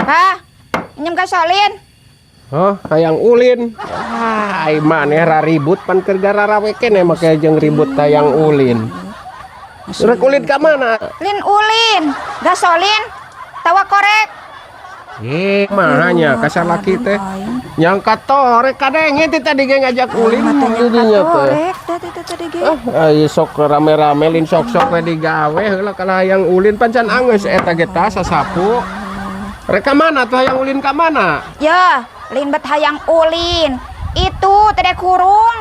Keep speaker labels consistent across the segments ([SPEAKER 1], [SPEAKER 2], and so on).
[SPEAKER 1] Hah? Minjem gasolin.
[SPEAKER 2] Hah, hayang ulin. Ah, ai maneh raribut pan keur gararawe keneh make jeung ribut hayang ulin. Rek ulin ka mana?
[SPEAKER 1] Lin ulin, gasolin, tawa korek.
[SPEAKER 2] Eh, mahanya ka salaki teh. Nyangka torek kadenge ti tadi ge ngajak ulin didinya teh.
[SPEAKER 1] Korek tadi tadi tadi ge.
[SPEAKER 2] Ah, ayo sok rame-rame lin sok-sok we digawe heula kana hayang ulin pancan anggeus eta ge tah sasapu. Rek ka mana tuh, hayang ulin ka mana?
[SPEAKER 1] Ya, lin bet hayang ulin. Itu teh kurung.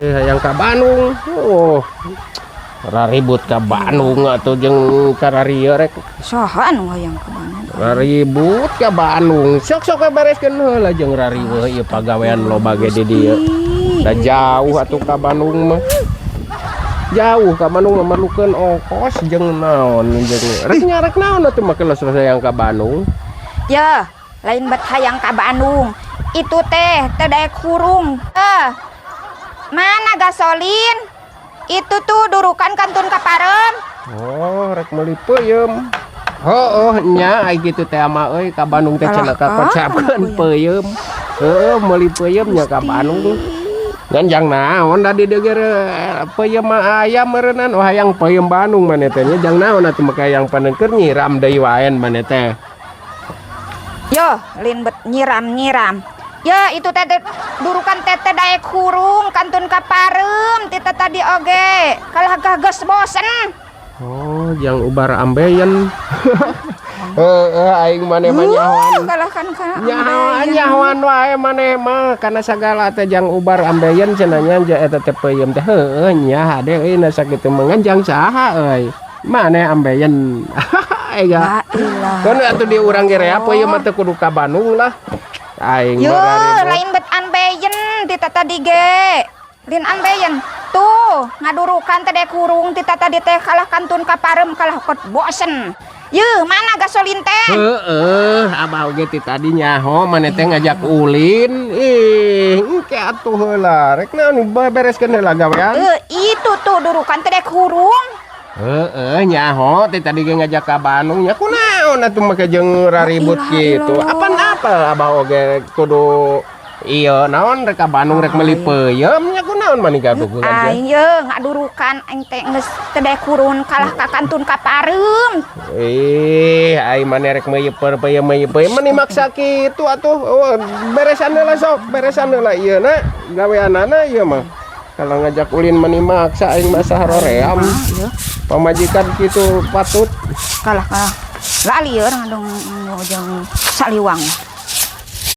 [SPEAKER 2] Eh, hayang ka Bandung. Oh. Raribut ka Bandung atuh jeung kararieu rek.
[SPEAKER 1] Saha anu hayang ka Bandung?
[SPEAKER 2] Raribut ka Bandung. Sok-sok we bereskeun heula jeung rariweuh ieu pagawean loba ge di dieu. Da jauh atuh ka Bandung mah. Jauh ka Bandung mah merlukeun ongkos jeung naon jeung rek nyarek naon atuh mah kalau hayang ka Bandung.
[SPEAKER 1] Ya, lain bet hayang ka Bandung. Itu teh teh daek hurung. Eh, mana gasolin? Itu tuh durukan kantun ka pareum.
[SPEAKER 2] Oh, rek meuli peuyeum. Oh, nya ai kitu teh mah euy ka Bandung teh cenah ka
[SPEAKER 1] Alah,
[SPEAKER 2] konsepkeun peuyeum. Heeh, meuli peuyeum nya ka Bandung. Ngan jang naon da di dieu ge peuyeum mah aya meureunnan. Oh, hayang peuyeum Bandung maneh teh nya jang naon atuh make hayang panen keur nyiram deui wae maneh teh.
[SPEAKER 1] Yo, lin bet nyiram-nyiram. Ya, itu teh teh durukan teh teh daek hurung kantun ka pareum ti teh tadi oge. Kalah geus bosen.
[SPEAKER 2] Oh, jang ubar ambeien. Heeh, aing maneh mah nyahoan.
[SPEAKER 1] Kalah kan ka
[SPEAKER 2] Nyahoan nyahoan wae maneh mah kana sagala teh jang ubar ambeien cenah nya ja eta teh peuyeum teh heueuh nya hade euy na sakitu mah ngan jang saha euy. Maneh ambeien. Ega.
[SPEAKER 1] La ilah.
[SPEAKER 2] Kan atuh di urang ge rea peuyeum mah teu kudu ka Bandung lah. Aing
[SPEAKER 1] Yo,
[SPEAKER 2] mah raribut.
[SPEAKER 1] Lain bet ambeien ti tadi ge. Lin ambeien. Tuh, ngadurukan teh daek hurung ti tadi teh kalah kantun ka pareum kalah kot bosen. Yeuh, mana gasolin teh?
[SPEAKER 2] Heeh, abah oge ti tadi nyaho maneh teh ngajak ulin. Ih, engke atuh heula. Rek naon bereskeun heula gawean.
[SPEAKER 1] Eh, itu tuh durukan teh daek hurung.
[SPEAKER 2] Heeh, nyaho ti tadi ge ngajak ka Bandung nya kunaon atuh make jeung raribut
[SPEAKER 1] La ilaha
[SPEAKER 2] kitu.
[SPEAKER 1] illallah.
[SPEAKER 2] Apan apa abah oge kudu iya naon rek ka Bandung rek meuli peuyeum nya kunaon mani gaduh aja.
[SPEAKER 1] Aing ye ngadurukan aing teh geus teu daek hurung kalah ka kantun ka pareum.
[SPEAKER 2] Ih, aing maneh rek meuli peuyeum meuli peuyeum meni maksa kitu atuh. Oh, beresan heula sok, beresan heula ieu na gaweanana ieu mah. Kalau ngajak ulin meni maksa aing mah saharoream.
[SPEAKER 1] Ieu
[SPEAKER 2] Pamajikan kitu patut.
[SPEAKER 1] Kalah kalah. Lali ye ngadong jeung saliwang.